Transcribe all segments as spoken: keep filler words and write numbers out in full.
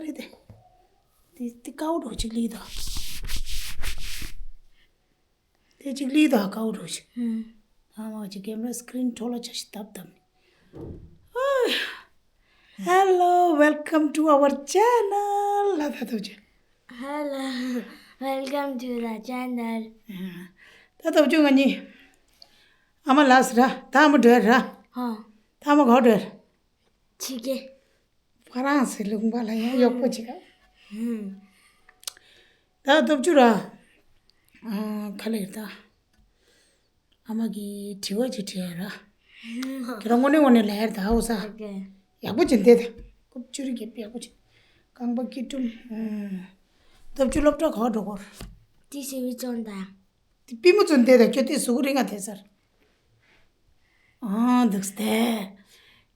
རེད་དེ། དེ་དེ་དཀར་པོ་འདྲ་པོ་ཅིག་སླེབས་དང་། དེ་གཅིག་སླེབས་དང་དཀར་པོ་འདྲ་པོ་ཅིག་ཨ་མ་ཅིག་ཀེམ་ར་སི་ཀི་རིན་འཕྲོ་བརླག་ཆ་ཞིག་བཏབ་བཏབ་ནས། Hello, welcome to our channel. ལ་ད་ཐུབ་ཅེ། Hello, welcome to the channel. ད་ཐུབ་ཅུ་ང་གཉིས། ཨ་མ་ལགས་ར། ད་ཨ་མ་འགྲོ་ཡ་ར། ཧ། ད་ཨ་མ་ག་པར་འགྲོ་ཡ་ར། ཕྱི་རྒྱལ། ཧྥ་རན་སི་ལུང་པ་ལ་ཡང་གཡོག་པོ་བྱེད་ག་ཧུམ། ད་སྟོབས་བཅུ་ར། ཨ། ག་ལེར་ད། ཨ་མ་གིས་དྲི་བ་ཅིག་དྲིས་ཡ་ར། ཧུམ། ཁྱེད་རང་དངོས་གནས་དངོས་གནས་ལབ་ཡ་ར་ད་ཧོ་ས། ཨོ་ཀེ། ཡག་པོ་ཅིག་འདེད་ད། རྐུབ་ཀྱུ་རི་རྒྱབ་ཡག་པོ་ཅིག་རྐང་པ་སྐྱིལ་ཀྲུང་། ཨ། སྟོབས་བཅུ་སློབ་གྲྭ་ག་པར་འགྲོ་གོ་ར། ཊི་སི་ཝི་ཅོན་ཏ། དེ་པུས་མོ་བཙུགས་བསྡད་ད། ཁྱོད་དེ་གཟུགས་རིང་ང་དེ་ཟེར། ཨང་འདུག་སྟེ།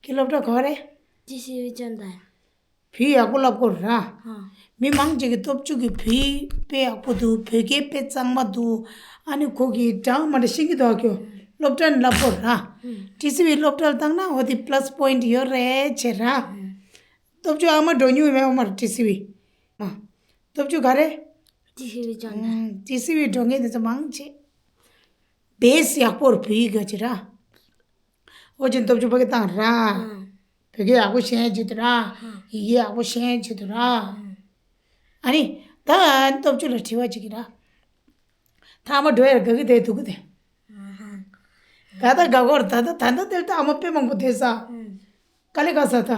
ཁྱེད་སློབ་གྲྭ་ག་པར་རེད། ཊི་སི་ཝི་ཅོན་ཏ། བོད་ཡག་པོ་བསླབ་ཀྱི་ཡོད་རེད་ར། ཧ། མི་མང་ཅིག་གིས་སྟོབས་བཅུ་གིས་བོད་ཡིག་དཔེ་ཡག་པོ་འདུག་བོད་སྐད་དཔེ་གཙང་མ་འདུག་ཨ་ནི་ཁོ་གིས་འདྲ་མི་འདྲ་ཤེས་ཀྱི་འདུག་ཨ་ཁྱོད་སློབ་གྲྭ་ནས་བསླབ་ཀྱི་ཡོད་རེད་ར། ཧུམ། ཊི་སི་ཝི་སློབ་གྲྭར་བཏང་ན་འོ་དེ་པ་ལ་སི་པོ་ཡིན་ཊི་ཡོད་རེད་བྱས་ར། ཧུམ། སྟོབས་བཅུ་ཨ་མ་འགྲོ་མྱོང་ཡོད་མེད་ཨོ་མར་ཊི་སི་ཝི། མ། སྟོབས་བཅུ་ག་རེ། ཊི་སི་ཝི་ཅོན་ཏ། ཨང་། ཊི་སི་ཝི་འགྲོ་མཁན་དེ་ཚོ་མང་ཆེ། བེ་སི་ཡག་པོ་རེད་བོད་ཡིག་གི་ཅིག་ར། ཨོ་ཅིག་སྟོབས་བཅུ་ཕ་གི་བཏང་ར། ཨང་། བོད་སྐད་ཡག་པོ་ཤེས་ཡག་ཆེད་དུ་ར། ཨང་། ཡི་གེ་ཡག་པོ་ཤེས་ཡག་ཆེད་དུ་ར། ཨང་། ཨ་ནི། ད་སྟོབས་བཅུ་ལ་དྲི་བ་ཅིག་གི་ར། ད་ཨ་མ་འགྲོ་ཡ་ར་དགའ་གི་བསྡད་འདུག་གི་དེ། ཨང་། ད་ལྟ་དགའ་གོ་ར། ད་ལྟ་ད་ལྟ་དེར་ད་ཨ་མ་དཔེ་མང་པོ་བསྡད་ས། ཨང་། དཀའ་ལས་ཁག་ས་ད།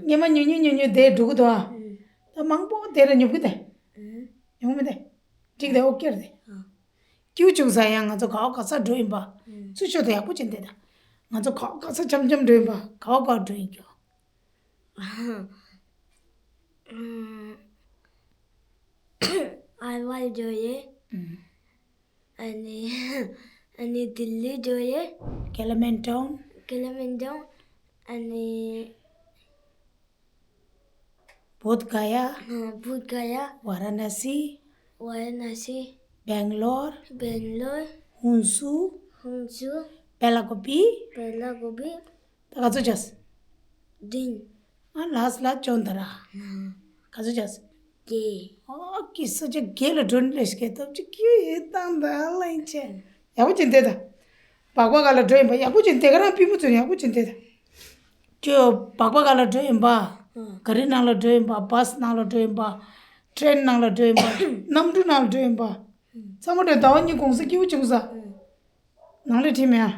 སྔོན་མ་ཉུང་ཉུང་ཉུང་ཉུང་དེ་འགྲོ་གི་འདུག་ཨ། ཨུམ། ད་མང་པོ་དེ་ལ་ཉོབ་གི་དེ། ཨུམ། ཉོབ་མི་དེ། འགྲིག་དེ་ཨོ་ཀེ་རེད་དེ། ཨ། སྐྱིད་པོ་བྱུང་ས། ཡང་ང་ཚོ་ག་བ་ག་ས་འགྲོ་ཡིན་པ། ཨུམ། ཚུར་ཤོག་དེ་ཡག་པོ་བྱས་འདི་ད། ང་ཚོ་ག་བ་ག་ས་འཆམ་འཆམ་འགྲོ་ཡིན་པ། ག་བ་ག་བ་འགྲོ་ཡིན་ཀྱོ། ཨུམ། ཨའི་ཝལ་འགྲོ་ཡིན། ཨུམ། ཨ་ནི། ཨ་ནི་ལྡི་ལི་འགྲོ་ཡིན། ཀེ་ལི་མན་ཊོན། ཀེ་ལི་མན་ཊོན། ཨ་ནི། བོད་ག་ཡ། ཨ། བོད་ག་ཡ། ཝ་ར་ཎ་སི། ཝ་ར་ཎ་སི། སྦེང་ལོར། སྦེང་ལོར། ཧུན་སུར། ཧུན་སུར། བེ་ལ་ཀོ་པི། བེ་ལ་ཀོ་པི། ད་ག་ཚོད་བྱས། བདུན། ཨ་ལས་ལ་ཅོན་ཏ་ར། ཨ། ག་ཚོད་བྱས། བརྒྱད། ཨོ་ཀེ། ས་ཆ་བརྒྱད་ལ་འགྲོ་ནི་ལས་ཀྱི་སྟོབས་ཅིག་ཀྱུ་ཡི་བཏང་ད་ལན་ཆེ། ཡག་པོ་ཅིག་འདེད་ད། སྦག་སྦག་ག་ལ་འགྲོ་ཡིན་པ་ཡག་པོ་ཅིག་འདེད། ཁྱེད་རང་པུས་མོ་བཙུགས་ནས་ཡག་པོ་ཅིག་འདེད་ད། ཁྱོད་སྦག་སྦག་ག་ལ་འགྲོ་ཡིན་པ། ཨ། ག་རི་ནང་ལ་འགྲོ་ཡིན་པ། བྷ་སི་ནང་ལ་འགྲོ་ཡིན་པ། ཊེ་རེན་ནང་ལ་འགྲོ་ཡིན་པ། གནམ་གྲུ་ནང་ལ་འགྲོ་ཡིན་པ། ཚང་མ་འགྲོ་ཟླ་བ་གཉིས་གུང་སེང་སྐྱིད་པོ་བྱུང་ས། ཨ། ནང་ལ་ཁྲིད་མེད་ཨ།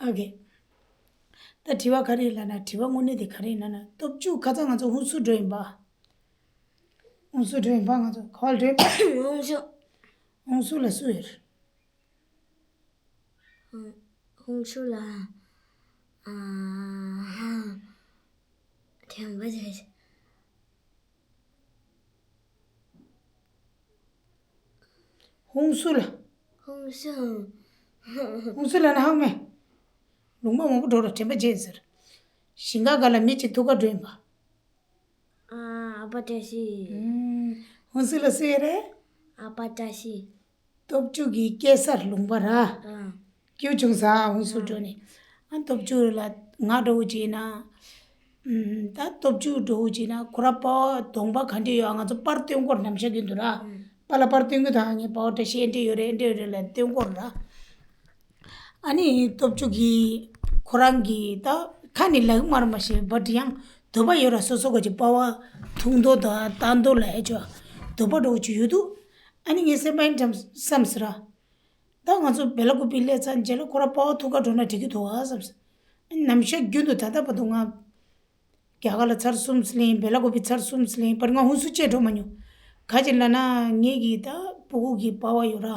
ཨོ་ཀེ། ད་དྲི་བ་ག་རེ་ལབ་ན། དྲི་བ་དངོས་གནས་དེ་ག་རེ་ལབ་ན། སྟོབས་བཅུ་ཁ་སང་ང་ཚོ་ཧུན་སུར་འགྲོ་ཡིན་པ། ཧུན་སུར་འགྲོ་ཡིན་པ། ང་ཚོ་ག་པར་འགྲོ་ཡིན་པ། ཧུན་སུར། ཧུན་སུར་ལ་སུ་ཡོད། ཧུན་སུར་ལ། ཨ། དྲན་པ་བརྗེད། ཧུན་སུར་ལ། ཧུན་སུར། ཧུན་སུར་ལ་ན་ཧང་མེ། ལུང་པ་མང་པོ་འགྲོ་ར་དྲན་པ་བརྗེད་ཟེར། ཞིང་ཁ་ག་ལ་མི་གཅིག་ཐུག་ག་འགྲོ་ཡིན་པ། ཨ། ཨ་པ་བཀྲ་ཤིས། ཧུན་སུར་ལ་སུ་ཡོད་རེད། ཨ་པ་བཀྲ་ཤིས། སྟོབས་བཅུ་གི་སྐྱེས་ས་ལུང་པ་ར། ཨ། སྐྱིད་བྱུང་ས། ཧུན་སུར་འགྲོ་ནས། ཨ། སྟོབས་བཅུ་ལ་ང་འགྲོ་བྱས་ན། ཨུམ། ད་སྟོབས་བཅུ་འགྲོ་བྱས་ན་ཁོ་ར་པ་ཝར་གདོང་པ་ག་འདྲ་ཡོད། ང་ཚོ་པར་སྟོན་སྐོར་ནམ་ཞག་རྒྱུན་དུ་ར། ཨུམ། པཱ་ལགས་པར་སྟོན་གྱི་ད་ངས་པ་ཝར་བཀྲ་ཤིས་འདི་འདྲ་ཡོད་རེད། འདི་འདྲ་ཡོད་རེད་ལབ་སྟོན་སྐོར་ར། ཨ་ནི་སྟོབས་བཅུ་གིས་ཁོ་རང་གིས་ད་ཁ་ནས་ལབ་ཀྱི་མ་རེད་མ་གཞི། བཊ་ཡང་འདོད་པ་ཡོད་ར། སོ་སོ་ག་ཅིག་པ་ཝར་འཐུང་འདོད་དང་བཏང་འདོད་ལ་ཨེ་ཅོ་འདོད་པ་འདྲ་བོ་ཅིག་ཡོད་འདུག་ཨ་ནི་ངས་སེམས་པ་ཡིན་འགྲམ་བསམ་ཟེར་ར། ད་ང་ཚོ་བེ་ལ་ཀོ་པི་སླེབས་ཚར་རྗེས་ལ་ཁོ་ར་པ་ཝར་ཐུག་ག་འགྲོ་ན་འགྲིག་གི་འདུག་ཨ་བསམ་སོང་། ནམ་ཞག་རྒྱུན་དུ་ད་ལྟ་བར་དུ་ང་རྒྱ་གར་ལ་ཚར་གསུམ་ཙམ་སླེབས་ཡིན། བེ་ལ་ཀོ་པི་ཚར་གསུམ་ཙམ་སླེབས་ཡིན། བཊ་ང་ཧུན་སུར་བཅས་འགྲོ་མ་མྱོང་། ག་ཅི་ལབ་ན་ངེད་ཀྱི་ད་ཕྲུ་གུ་གི་པ་ཝར་ཡོད་ར།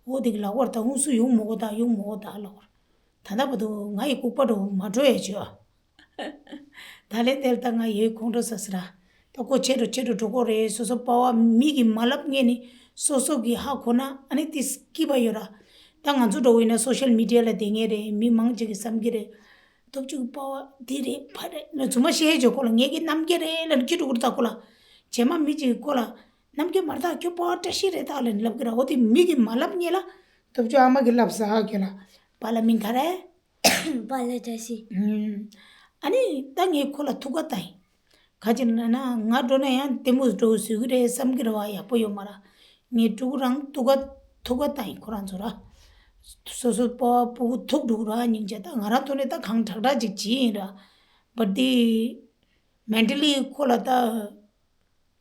འོ་དེ་གི་ལབ་ཀྱི་ཡོད་ར། ད་ཧུན་སུར་ཡོང་མི་དགོས་ད། ཡོང་མི་དགོས་ད་ལབ་ཀྱི་ཡོད་ར། ད་ལྟ་བར་དུ་ང་ཡི་ལྐུགས་པ་འདྲ་བོ་མ་འགྲོ་ཡ་བྱོས་ཨ། ད་ལན་དེར་ད་ང་ཡོད་ཁོང་ཁྲོ་ཟ་ཟེར་ར། ད་ཁོ་ཆེ་འགྲོ་ཆེ་འགྲོ་འགྲོ་གི་རེད། སོ་སོ་པ་ཝར་མི་གིས་མ་ལབ་སྔོན་ནས་སོ་སོ་གིས་ཧ་གོ་ན་ཨ་ནི་དེ་སྐྱིད་པ་ཡོད་ར། ད་ང་ཚོ་འདྲ་བོ་ཡིན་ན་སོ་ཤལ་མི་ཌི་ཡ་ལ་བསྡད་མཁན་རེད། མི་མང་ཅིག་གིས་བསམ་གྱི་རེད། སྟོབས་བཅུ་གི་པ་ཝར་འདི་རེད་ཕ་རེད་ལབ་རྫུན་མ་བཤད་ཡ་བྱེད་ཁོ་ལ། ངེད་ཀྱི་རྣམ་རྒྱལ་རེད་ལབ་ནས་ཁྱི་འགྲོ་གི་རེད། ད་ཁོ་ལ་རྗེས་མ་མི་ཅིག་གིས་ཁོ་ལ་རྣམ་རྒྱལ་མ་རེད་ད། ཁྱོད་པ་ཝར་བཀྲ་ཤིས་རེད་ད་ལབ་ནས་ལབ་གི་ར། འོ་དེ་མི་གིས་མ་ལབ་སྔོན་ལ་སྟོབས་བཅུ་ཨ་མ་གིས་ལབ་ས། ཨ་ཁྱོད་ལ་པཱ་ལགས་མིང་ག་རེ། པཱ་ལགས་བཀྲ་ཤིས། ཨུམ། ཨ་ནི་ད་ངས་ཁོ་ལ་ཐུག་ག་བཏང་ཡིན། ག་ཅི་ན་ན་ང་འགྲོ་ན་ཡང་ལྟད་མོ་འགྲོ་བཟོས་ཀྱི་རེད་བསམ་གྱི་རེད་བ། ཡག་པོ་ཡོད་མ་ར། ངས་ཕྲུ་གུ་རང་ཐུག་ག་ཐུག་ག་བཏང་ཡིན་ཁོ་རང་ཚོ་ར། སོ་སོ་པ་ཕྲུ་གུ་ཐུག་འགྲོ་གི་ར་སྙིང་རྗེ། ད་ང་རང་ཐོག་ནས་ད་གང་དྲག་དྲག་ཅིག་བྱེད་ཡིན་ར། བ་དེ་མེན་ཊལ་ལི་ཁོ་ལ་ད།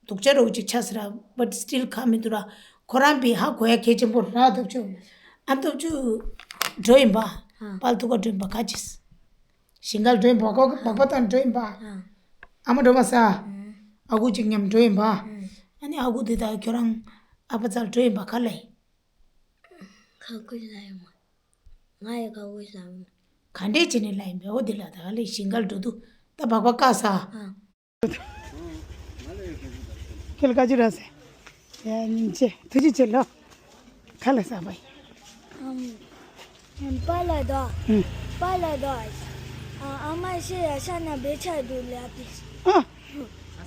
སྡུག་ཅག་རོ་ཅིག་ཆགས་སི་ར། but still ཁ་མི་འདུག་ར། ཁོ་རང་པི་ཧ་གོ་ཡ་གལ་ཆེན་པོ་ར། སྟོབས་ཆུ། ཨ་སྟོབས་ཆུ། འགྲོ་ཡིན་པ། ཨ། པཱ་ལགས་ཐུག་ག་འགྲོ་ཡིན་པ་ག་ཅིས། ཞིང་ཁར་འགྲོ་ཡིན་པ། ཁོ་སྦག་སྦག་བཏང་འགྲོ་ཡིན་པ། ཨ། ཨ་མ་འགྲོ་མ་ས། ཨ་ཁུ་ཅིག་མཉམ་འགྲོ་ཡིན་པ། ཨ་ནི་ཨ་ཁུ་དེ་དག་ཁྱོད་རང་ཨ་ཕ་ཚར་འགྲོ་ཡིན་པ་ག་ལ་ཡིན། ཁ་ཁུ་ལ་ཡོང་བ། ང་ཡི་ཁ་ཁུ་ལ་ཡོང་བ། ག་འདྲས་བྱས་ནས་ལ་ཡིན་པས། འོ་དེ་ལ་ད་ག་ལ་ཞིང་ཁར་འགྲོ་དུས་ད་སྦག་སྦག་བཀག་ས། ཨ། ཁྱེད་ལ་བཀའ་ཅི་ར་ཟེར། ཡ་སྙིང་རྗེ་ཐུགས་རྗེ་ཆེ་ལོ། ཁ་ལ་ས་བའི། ཨམ། པཱ་ལགས་དོ། ཨུམ། པཱ་ལགས་དོ། ཨ་ཨ་མ་ཤི་ཡ་ཤ་ན་བེ་ཆ་དུ་ལ་ཏི། ཨ།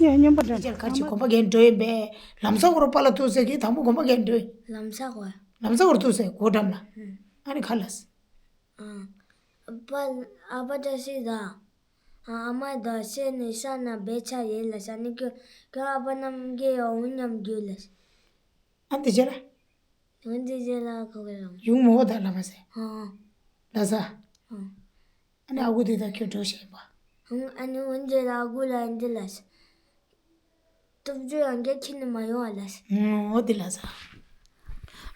ཡ་སྙོམས་པ་འདྲ། ཁྱེད་ལ་ཁ་ཅིག་གོམ་པ་རྒན་འགྲོ་ཡིན་པས། ལམ་ས་བོར་པཱ་ལགས་ཐུག་ཟེར་གི། དང་པོ་གོམ་པ་རྒན་འགྲོ་ཡིན། ལམ་ས་བོར། ལམ་ས་བོར་ཐུག་ཟེར་གོ་འགྲམ་ལ། ཨུམ། ཨ་ནི་ཁ་ལ་ས། ཨ། པཱ་ཨ་པ་ཏྲ་ཤི་ད། ཨ་ཨ་མ་ད་ཤེས་ནས་ཤ་ན་བེ་ཆ་ཡེ་ལ་ཤ་ནི་ཁྱོད་ཁྱོད་ཨ་པ་རྣམ་རྒྱལ་ཡ་འུ་མཉམ་རྒྱུ་ལ་ཤ། ཨ་འདི་རྗེས་ལ། འུ་འདི་རྗེས་ལ་ཁོ་གི་རང་། ཡུང་མོ་ད་ལ་མ་ཟེ། ཨ། ལ་ས། ཨ། ཨ་ནི་ཨ་ཁུ་དེ་ད་ཁྱོད་འགྲོ་ཤེས་པ། ཨ་ནི་འུ་འདི་ལ་ཨ་ཁུ་ལ་འདི་ལ་ཤ། སྟོབས་བཅུ་ཡང་བསྐྱར་ཁྱེར་ནས་མ་ཡོང་བ་ལ་ཟེར། ཨོ་དེ་ལ་ཟེར།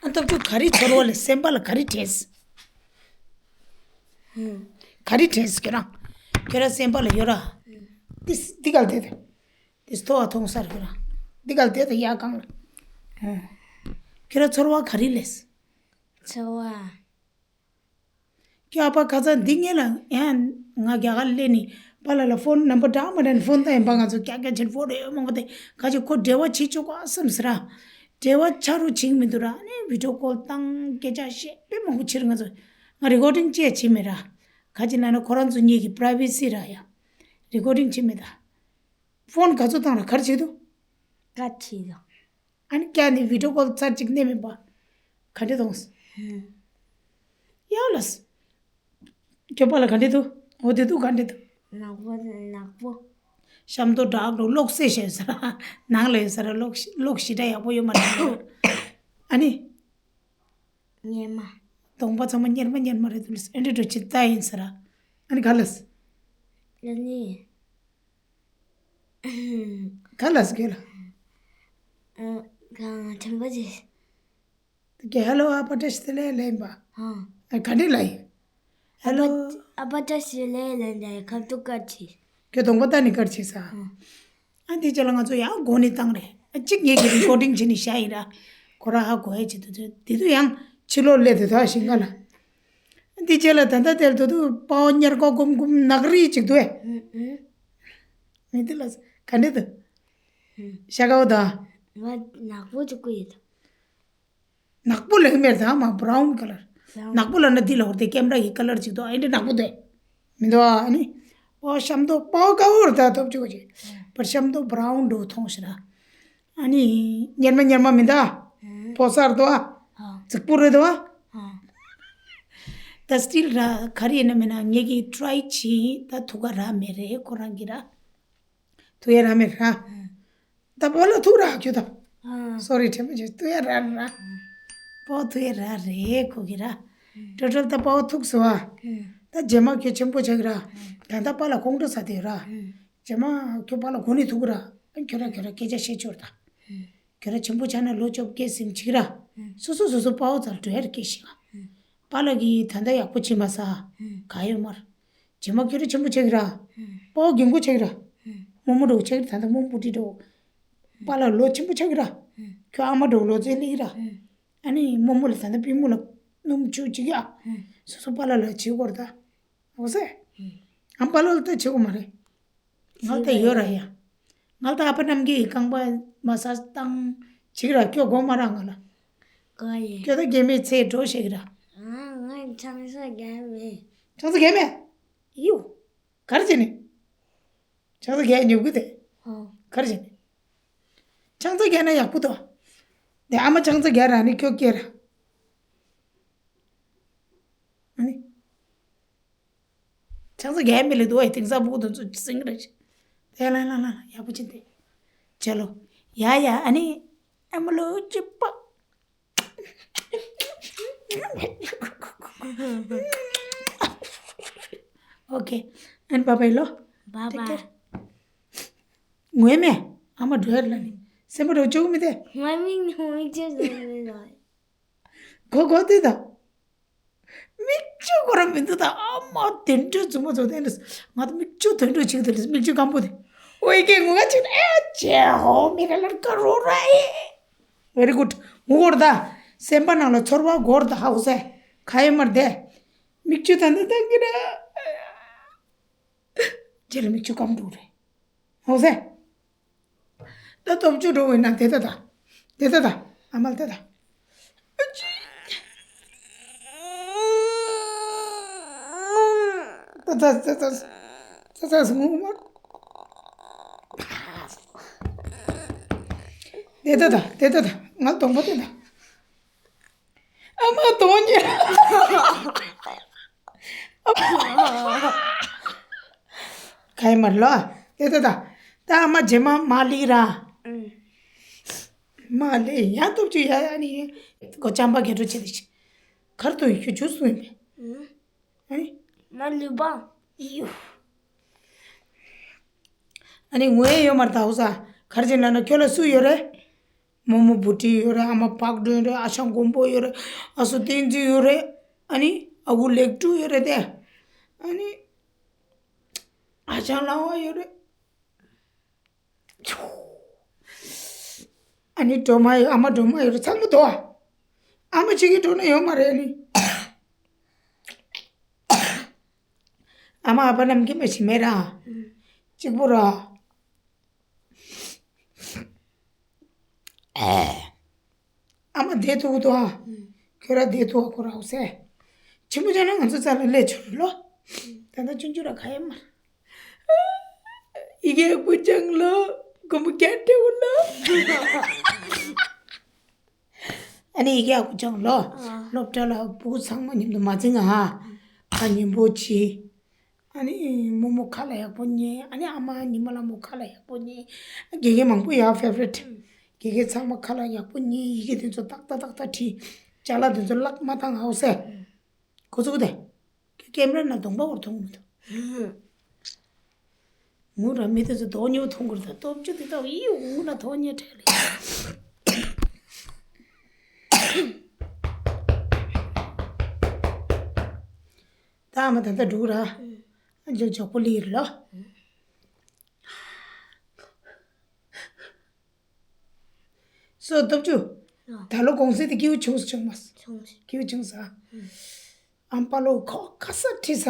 ཨ་སྟོབས་བཅུ་ག་རེ་ཚོར་བ་ལས་སེམས་པ་ལ་ག་རེ་དྲན། ཨུམ། ག་རེ་དྲན་ཁྱོད་རང་། ཁྱོད་རང་སེམས་པ་ལ་ཡོད་ར། ཨུམ། དེ་དེ་ག་ལ་དེ་དེ། དེ་ཐོ་བ་མཐོང་སར་ཁྱོད་རང་། དེ་ག་ལ་དེ་དེ་ཡ་གང་ལ། ཨུམ། ཁྱོད་རང་ཚོར་བ་ག་རེ་ལས། ཚོར་བ། ཁྱོད་ཨ་ཕ་ཁ་ཚ་འདི་ངེད་ལ་ཡང་ང་རྒྱ་གར་སླེབས་ནས་པཱ་ལགས་ལ་ཕོན་ནམ་བར་འདྲ་མ་འདྲ་ནས་ཕོན་བཏང་ཡིན་པ། ང་ཚོ་རྒྱ་རྒྱ་ཆེན་ཕོ་རེ་མང་པོ་དེ་ག་ཅིག་ཁོ་འབྲེལ་བ་བྱེད་ཆོག་ག་བསམ་ཟེར་ར། འབྲེལ་བ་ཆ་རུ་བྱེད་མི་འདུག་ར། ཨ་ནི་བི་ཌི་ཡོ་ཀོལ་བཏང་སྐད་ཆ་བཤད་དཔེ་མང་པོ་ཕྱིར་ང་ཚོ་ང་རི་ཀོར་ཌིང་ཅེས་བྱེད་མེད་ར། ག་ཅི་ན་ན་ཁོ་རང་ཚོ་གཉིས་ཀྱི་པ་རའི་ཝེ་སི་ར་ཡ། རི་ཀོར་ཌིང་བྱེད་མེད་ད། ཕོན་ག་ཚོད་བཏང་ར་ག་རེ་བྱེད་འདུག་ག་བྱེད་འདུག་ཨ་ནི་ཀྱ་ནི་བི་ཌི་ཡོ་ཀོལ་ཚར་གཅིག་གནས་མིན་པ། ག་འདྲ་དོང་སི། ཧུམ། ཡ་ལ་སི། ཁྱོད་པ་ལ་ག་འདྲ་འདུག་འོ་དེ་འདུག་ག་འདྲ་འདུག་ནག་པོ་ནག་པོ། ཤམ་ཐོ་འདྲ་འགྲོ་གློག་སེ་ཤེས་ཟེར། ནང་ལ་ཡོད་ཟེར་གློག་གློག་ཞེ་དྲག་ཡག་པོ་ཡོད་མ་རེད། ཨ་ནི། གཉེར་མ། གདོང་པ་ཚང་མ་གཉེར་མ་གཉེར་མ་རེད་འདུག་ལ་ཨེ་འདྲ་འགྲོ་ཅི་ལྟ་ཡིན་ཟེར། ཨ་ནི་ག་ལ་སི། ཨ་ནི། ག་ལ་སི་གེ་ལ། ཨ། གང་དྲན་པ་ཅི། དེ་གའི་ཧེ་ལོ་ཨ་པ་བཀྲ་ཤིས་བདེ་ལེགས་ལེན་པ། ཨ། ཨ་ག་འདྲ་ལ་ཡིན། ཧེ་ལོ། ཨ་པ་བཀྲ་ཤིས་བདེ་ལེགས་ལེན་ད་ཁ་ཐུག་ཀར་ཆི། ཁྱོད་གདོང་པ་ལྟ་ནི་ཀར་ཆི་ས། ཨ། ཨ་འདི་ཅ་ལ་ང་ཚོ་ཡང་སྒོ་ནས་བཏང་རེད། ཨ་གཅིག་ངེད་ཀྱི་རི་ཀོར་ཌིང་བྱེད་ནི་ཤ་ཡིན་ར། ཁོ་ར་ཧ་གོ་ཡ་ཆེད་དུ་དེ་དུ་ཡང་ཕྱི་ལོགས་སླེབས་དེ་དག་ཞིང་ཁ་ལ། ཨ་འདི་ཅ་ལ་ད་ལྟ་དེར་དུ་དུ་པའོ་ཉར་ཀོ་ཀུམ་ཀུམ་ནག་རི་ཅིག་དུ་ཨེ། ཨ་འདི་ལ་ག་འདྲ་དུ། ཤ་ཀའོ་ད། ང་ནག་པོ་ཅིག་གོ་ཡོད། ནག་པོ་ལེགས་མེད་དང་མ་བྷ་རའུན་ཀ་ལར། བྷ་རའུན། ནག་པོ་ལ་ན་འདི་ལ་ཧོར་དེ་ཀེམ་ར་གི་ཀ་ལར་ཅིག་ཏོ་ཨེ་འདྲ་ནག་པོ་དེ། མི་འདུག་ཨ་ནི། པོ་ཤམ་ཏོ་པོ་ཀ་བོར་ད་ཐོབ་ཆོག་ཅིག་པར་ཤམ་ཏོ་བྷ་རའུན་འགྲོ་མཐོང་ཤི་ར། ཨ་ནི། གཉེར་མ་གཉེར་མ་མི་འདའ། ཨ། པོ་སར་དོ་ཨ། ཨ། རྫིག་པོ་རེད་དོ་ཨ། ཨ། ད་སི་ཊིལ་ར་ག་རེ་ཡིན་ན་མིན་ན་ངེད་ཀྱི་ཊི་རའི་བྱིན་ད་ཐུག་ག་ར་མེད་རེད་ཁོ་རང་གི་ར། ཐུག་ཡ་ར་མེད་ར། ཨ། ད་པོ་ལ་ཐུག་ར་ཁྱོད་ད། ཨ། སོ་རི་དྲན་པ་བྱེད་ཐུག་ཡ་ར་ར། པོ་ཐུག་ཡ་ར་རེད་ཁོ་གི་ར། ཨ། ཏྲོ་ཏྲོལ་ད་པོ་ཐུག་སོ་ཨ། ཨ། ད་རྗེས་མ་ཁྱོད་ཆེན་པོ་ཆགས་ར། ཨ། ད་ད་པ་ལ་ཁོང་ཁྲོ་ཟ་དེ་ར། ཨ། རྗེས་མ་ཁྱོད་པ་ལ་གོ་ནི་ཐུག་ར། ཁྱོད་ར་ཁྱོད་ར་སྐད་ཆ་བཤད་ཆོག་ད། ཨ། ཁྱོད་ར་ཆེན་པོ་ཆགས་ན་ལོ་བཅོ་བརྒྱད་ཟིན་ཅིག་ར། ཨ། སོ་སོ་སོ་སོ་པའོ་ཙལ་འགྲོ་ཡར་སྐད་ཤིག་ཨ། ཨ། པཱ་ལགས་ཀྱིས་ད་ལྟ་ཡག་པོ་བྱེད་མ་ས། ཨ། ག་ཡོད་མར། རྗེས་མ་ཁྱོད་ར་ཆེན་པོ་ཆགས་ཀྱི་ར། ཨ། པའོ་རྒན་གོག་ཆགས་ཀྱི་ར། ཨ། རྨོ་མོ་འགྲོ་ཆགས་ཀྱི་ད་ལྟ་རྨོ་མོ་འདི་འགྲོ། པཱ་ལགས་ལོ་ཆེན་པོ་ཆགས་ཀྱི་ར། ཨ། ཁྱོད་ཨ་མ་འགྲོ་ལོ་ཙེ་ལི་ར། ཨ། ཨ་ནི་རྨོ་མོ་ལ་ད་ལྟ་པུས་མོ་ལ་སྣུམ་བྱུག་ཅིག་ཡ། ཨ། སོ་སོ་པཱ་ལགས་ལ་བྱེད་དགོས་ར་ད། འོ་སེ། ཨ། ཨ་པཱ་ལགས་ལ་ད་བྱེད་དགོས་མ་རེད། ང་ལྟ་ཡོད་ར་ཡ། ང་ལྟ་ཨ་ཕ་རྣམ་རྒྱལ་གྱི་རྐང་པ་མ་ཟ་བཏང་ཅིག་ར་ཁྱོད་དགོངས་མ་ར་ང་ལ། ག་ཡེ། ཁྱོད་ད་རྒན་མོའི་ཚེ་འགྲོ་ཤེས་ཀྱི་ར། ཨ་ང་ཆང་ས་རྒྱག་མེད། ཆང་ས་རྒྱག་མེད། ཡིའུ། ག་རེ་བྱས་ནས། ཆང་ས་རྒྱག་ཉོབ་གི་དེ། ཨོ། ག་རེ་བྱས་ནས། ཆང་ས་རྒྱག་ན་ཡག་པོ་འདུག་དེ་ཨ་མ་ཆང་ས་རྒྱག་ར་ནི་ཁྱོད་སྐྱེ་ར། ཨ་ནི། ཆང་ས་རྒྱག་མི་ལེ་འདུག་ཨེ། དེང་སང་བུ་དེ་ཚོ་སིང་རེད། དེ་ལ་ལ་ལ་ཡག་པོ་ཅིག་དེ། ཅེ་ལོ། ཡ་ཡ་ཨ་ནི། ཨ་མ་ལོ་ཅི་པ། ཨོ་ཁེ། ཨན་བྷ་བྷའི་ལོ། བྷ་བྷའི། ངོས་མེ། ཨ་མ་འགྲོ་ཡར་ལ་ནི། སེམས་པ་འགྲོ་བཅུག་མི་དེ། ང་མིག་ནང་མིག་ཆུ་ཟུམ་མི་ལ། གོ་གོ་དེ་ད། མིག་ཆུ་གོ་ར་མི་འདུག་ད། ཨ་མ་དེ་འདྲ་རྫུན་མ་ཚོ་དེ་འདྲ། ང་ད་མིག་ཆུ་དོན་འགྲོ་ཅིག་དེ་འདྲ་མིག་ཆུ་སྐམ་པོ་དེ། ཨོ་ཡ་ཀེ་ངུ་ང་ཅིག་ཨེ་ཅེ་ཧོ་མི་ར་ལར་ཀ་རོ་ར་ཨེ། Very good. ངུ་གོ་ར་ད། སེམས་པ་ནང་ལ་ཚོར་བ་གོ་ར་ད་ཧ་གོ་སེ། ཁ་ཡེ་མར་དེ། མིག་ཆུ་ད་འདི་ད་གི་ར། རྗེས་ལ་མིག་ཆུ་སྐམ་འགྲོ་རེད། ཧོ་སེ། ད་སྟོབས་བཅུ་འགྲོ་བས་ན་དེ་ད་ད། དེ་ད་ད། ཨ་མ་ལ་དེ་ད། ཨ་ཅི། ད་ད་ད་ད། ད་ད་ངུ་མ། དེ་ད་ད། དེ་ད་ད། ང་གདོང་པ་དེ་ད། ཨ་མ་དོན་ཉེ། ཁ་ཡེ་མར་ལོ། དེ་ད་ད། ད་ཨ་མ་རྗེས་མ་མ་ལི་ར། ཨུམ། མ་ལི་ཡ་སྟོབས་བཅུ་ཡ་ཡ་ནི། གོ་ཅམ་པ་གེ་འགྲོ་བྱེད་དེ་ཤི། ཁར་དུ་ཡུ་ཆུ་སུ་ཡིན་པས། ཨུམ། ཨེ། མ་ལི་བ། ཡུ། ཨ་ནི་ངོ་ཡེ་ཡོད་མར་ད་ཧུ་ས། གར་ཅན་ལ་ན་ཁྱོད་ལ་སུ་ཡོད་རེད། རྨོ་མོ་བུ་ཁྲིད་ཡོད་རེད། ཨ་མ་བག་སྒྲོན་རེད། ཨ་ཞང་མགོན་པོ་ཡོད་རེད། ཨ་སོ་བསྟན་འཛིན་ཡོད་རེད། ཨ་ནི་ཨ་ཁུ་ལེགས་ཕྲུག་ཡོད་རེད་དེ། ཨ་ནི་ཨ་ཞང་ལ་བ་ཡོད་རེད། ཨ་ནི་སྒྲོལ་མ་ཡོད། ཨ་མ་སྒྲོལ་མ་ཡོད་རེད། ཚང་མ་དོ། ཨ་མ་གཅིག་གིས་འགྲོ་ན་ཡོད་མ་རེད་ཨ་ནི། ཨ་མ་ཨ་ཕ་རྣམས་ཀྱིས་མ་ཤི་མེད་ར། གཅིག་པོ་ར། ཨ་མ་བསྡད་ཐུབ་ཀྱི་འདུག་ཨ། ཁྱོད་ར་བསྡད་ཐུབ་ཨ་ཁོ་ར་འོ་སེ། ཆེན་པོ་ཆགས་ན་ང་ཚོ་རྩ་ལ་སླེབས་ཆོག་རེད་ལོ། ད་ལྟ་ཆུང་ཆུང་ར་ག་ཡེ་མ། ཡི་གེ་ཡག་པོ་སྦྱངས་ལོ། མགོན་པོ་སྐྱབས་འགྲོ་ལོ། ཨ་ནི་ཡི་གེ་ཡག་པོ་སྦྱངས་ལོ། སློབ་གྲྭ་ལ་ཕྲུ་གུ་ཚང་མ་མཉམ་དུ་མ་འཛིང་ང་ཧ། ཁ་ཉན་པོ་བྱེད། ཨ་ནི་རྨོ་མོ་ཁ་ལག་ཡག་པོ་ཉན། ཨ་ནི་ཨ་མ་ཉི་མ་ལ་མོ་ཁ་ལག་ཡག་པོ་ཉན། དགེ་རྒན་མང་པོ་ཡོད་ཨ་ཕེ་ཝ་རི་ཊི། དགེ་རྒན་ཚང་མ་ཁ་ལག་ཡག་པོ་ཉན། ཡི་གེ་དེ་ཚོ་ཏག་ཏག་ཏག་ཏག་བྲིས། ཅ་ལག་དེ་ཚོ་བརླག་མ་བཏང་ཨ་འོ་སེ། གོ་ཚུགས་དེ། ཁྱོད་ཀེམ་ར་ནང་གདོང་པ་འོར་མཐོང་མི་ཐུབ། ངུ་ར་མི་དེ་ཚོ་དོ་ཉོ་མཐོང་གི་རེད་ད། སྟོབས་བཅུ་དེ་དག་ཡིད་འོང་ན་དོ་ཉེ་བྲལ་ལེ། ད་ཨ་མ་ད་ལྟ་འགྲོ་གི་ར། ཨ་ཇོ་ཇོ་པོ་ལི་ར་ལོ། སོ་སྟོབས་བཅུ། ཨ། ད་ལོ་གུང་སེང་དེ་སྐྱིད་པོ་བྱུང་སོང་མ་སོང་། བྱུང་སོང་། སྐྱིད་པོ་བྱུང་ས། ཨ་ཨམ་པ་ལོ་ཁོ་ཁ་ས་ཁྲིད་ས།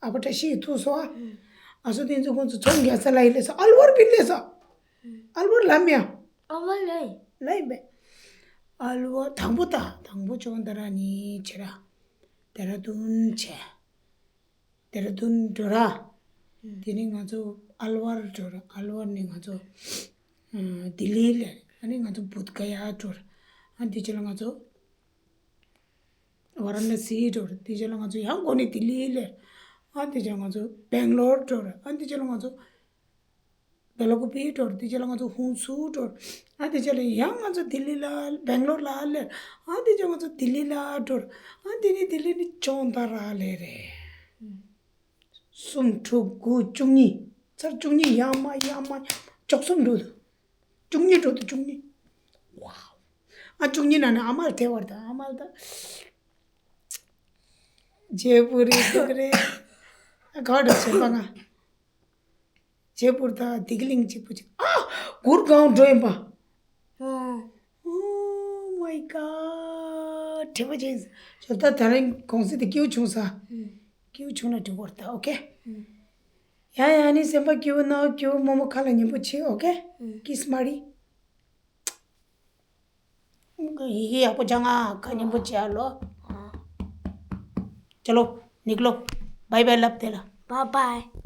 ཨ་ཕ་བཀྲ་ཤིས་ཐུག་སོང་ཨ། ཨ་སོ་དེ་ཚོ་ཁོང་ཚོ་ཚོང་རྒྱག་ས་ལ་ཡི་ལས་ས་ཨལ་ཝར་བི་ལས་ས། ཨལ་ཝར་ལམ་ཡ། ཨལ་ཝར་ལས། ལ་ཡི་བས། ཨལ་ཝར་དང་པོ་ད་དང་པོ་ཅོང་ད་ར་ནི་ཆེ་ར། དེ་ར་དུན་ཆེ། དེ་ར་དུན་འགྲོ་ར། དེ་ནི་ང་ཚོ་ཨལ་ཝར་འགྲོ་ར། ཨལ་ཝར་ནི་ང་ཚོ་ལྡི་ལི་ལ། ཨ་ནི་ང་ཚོ་བུད་ག་ཡ་འགྲོ་ར། ཨ་དེ་ཅི་ལ་ང་ཚོ་ཝ་ར་ཎ་སི་འགྲོ་ར། དེ་ཅི་ལ་ང་ཚོ་ཡང་གོ་ནི་ལྡི་ལི་ལ། ཨ་དེ་ཅི་ལ་ང་ཚོ་སྦེང་ལོར་འགྲོ་ར། ཨ་དེ་ཅི་ལ་ང་ཚོ་བེ་ལ་ཀུ་པི་འགྲོ་ར། དེ་ཅི་ལ་ང་ཚོ་ཧུན་སུར་འགྲོ་ར། ཨ་དེ་ཅི་ལ་ཡང་ང་ཚོ་ལྡི་ལི་ལ་སྦེང་ལོར་ལ་ལ། ཨ་དེ་ཅི་ང་ཚོ་ལྡི་ལི་ལ་འགྲོ་ར། ཨ་དེ་ནི་ལྡི་ལི་ནི་ཅོང་ད་ར་ལ་རེད། གསུམ་དྲུག་དགུ་བཅུ་གཉིས། ཚར་བཅུ་གཉིས་ཡར་མར་ཡར་མར་བཅུ་གསུམ་འགྲོ་འདུག་བཅུ་གཉིས་འགྲོ་འདུག་བཅུ་གཉིས། ཝའོ། ཨ་བཅུ་གཉིས་ནང་ནས་ཨ་མ་ལ་ཐེ་བར་དང་ཨ་མ་ལ་ད། ཇེ་པུ་རི་འདུག་རེད། ཨ་ག་འགྲོ་བྱེད་པ་ང་། ཇེ་པུར་དང་བདེ་སྐྱིད་གླིང་གཅིག་པུ་གཅིག་ཨ། གུར་གང་འགྲོ་ཡིན་པ། ཨོ། Oh my god དྲི་བ་ཅན། ཞོ་ད་ད་རིང་གུང་སེང་དེ་སྐྱིད་པོ་བྱུང་ས། སྐྱིད་པོ་བྱུང་ན་འགྲིག་གོ་རེད་ད། ཨོ་ཁེ། ཡ་ཡ་ནི་སེམས་པ་སྐྱིད་པོ་ན་སྐྱིད་པོ། རྨོ་མོ་ཁ་ལ་ཉན་པོ་བྱེད། ཨོ་ཁེ། ཀིས་མ་རི། ཡི་གེ་ཡག་པོ་སྦྱང་ཨ། ཁ་ཉན་པོ་བྱེད་ཨ་ལོ། ཨ། ཅ་ལོ། ནིག་ལོ། བའི་བའི་ལབ་དེ་ལ། Bye bye.